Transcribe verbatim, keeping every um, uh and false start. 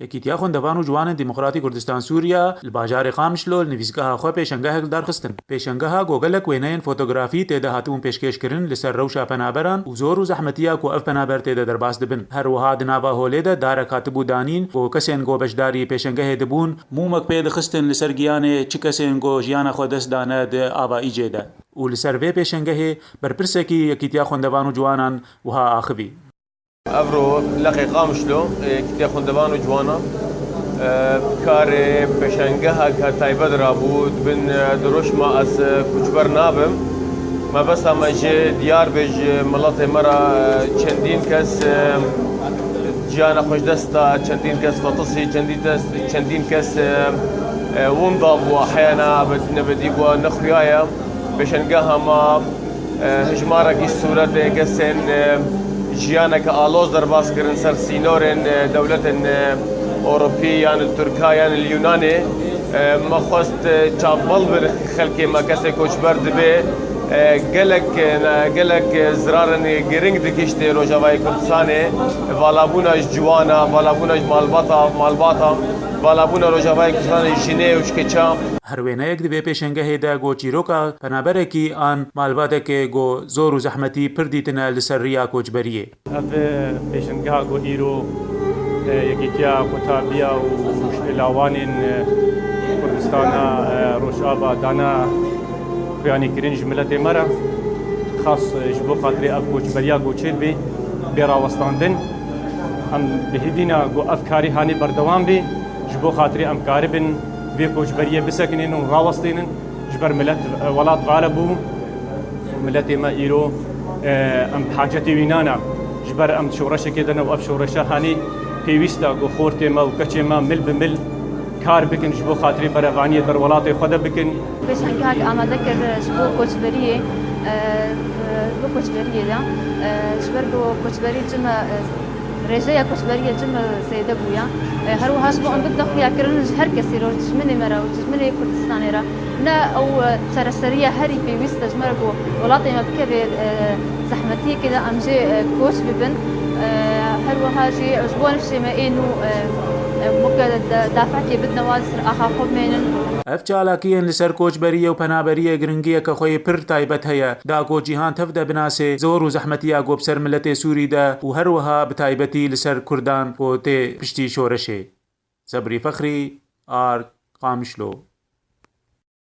Yekîtiya Xwendevan û Ciwanên Demokratî Kurdistan Sûriya li bajarê Qamişlo li nivîsgeha xwe pêşengehek li dar xistin. Pêşengeha ku gelek wêneyên fotografî tê de hatibûn pêşkêş kirin li ser rewşa penaberan û zor û zehmetiya ku ev penaber tê de derbas dibin. Her wiha di nava holê de darek hatibû danîn ku kesên ku beşdarî pêşengehê dibûn, mûmek pê dixistin li ser giyanê çi kesên ku jiyana xwe dest dane di ava Îcê de. Û li ser vê pêşengehê berpirsekî Yekîtiya Xwendevan û Ciwanan wiha axivî. Evro leqê Qamişlo, e, Yekîtiya Xwendevan û Ciwanan, e, karê pêşengeheke taybet rabû, dibin, e, di roj ma ez, e, koçber nabim. Mebesta me ji diyar be ji miletê me re, e, çendîn kes, e, ciyana xwe ji dest da, çendîn kes fetisî, çendîn kes, çendîn kes, e, e, winda bû, heyana nebedî bû, nexuyaye. Pêşengeha me, e, hejmarekî sûretê kesên, e, jiyaneke aloz derbas kirin ser sînorên, e, dewletên, e, Ewropî yan li Tirka yan li Yunanê. E, me xwest, e, çavbal bin xelkê me kesê koçber dibe, e, gelek, e, gelek, e, zirarên giring digihîştê Rojavayê Kurdistanê. Valabûna ji ciwana, valabûna ji malbata, malbata, valabûna Rojavayê Kurdistanê ji jinê û ji keça. Her wêneyek di vê pêşengehê de ku çîroka penaberekî an malbatekê ku zor û zehmetî pir dîtine li ser riya koçberiyê. Ev pêşengeha ku îro, e, Yekîtiya Qutabiya û lawanên, e, Kurdistana, e, Rojava dana xuyanîkirin ji miletê me re, xas, e, ji bo xatirê ev koçberiya ku çêdibê bê rawestandin. Em bi hêvî ne ku ev karî hanê berdewam bê, ji bo xatirê em karibin vê koçberiyê bisekinin û rawestînin. Ji ber milet, e, welat vale bû. Miletê me îro, e, em bi hacetê wî nane. Ji ber em şoreşekê de ne û ev şoreşa hanî pêwîst e ku xortê me û keçê me mil bi mil kar bikin, ji bo xatirê berevaniyê di ber welatê xwe de bikin. Pêşengehek amade kir ji bo koçberiyê, e, ji bo koçberiyê de, e, ji ber ku koçberî çi me, e, rêjeya koçberiyê çi me zêde bûye. E, her wiha ji bo em bibine xuyakirin ji her kesî re, dijminê me re û dijminê Kurdistanê re. Ne ew, e, çareseriya herî pêwîst e ji me re ku welatê me bikeve, e, zehmetiyekê de em jê, e, koç bibin. E, her wiha jî ji bo nifşê me ê nû, e, e, weke de, dafekê bidine wa li ser axa xwe bimênin. Ev çalakiyên li ser koçberiyê û penaberiyê giringiyeke xwe yê pir taybet heye, da ku cîhan tev de binase zor û zehmetiya ku bi ser miletê Sûrî de û her wiha bi taybetî li ser Kurdan ku tê piştî şoreşê. Sebrî Fexrî, Ard, Qamişlo.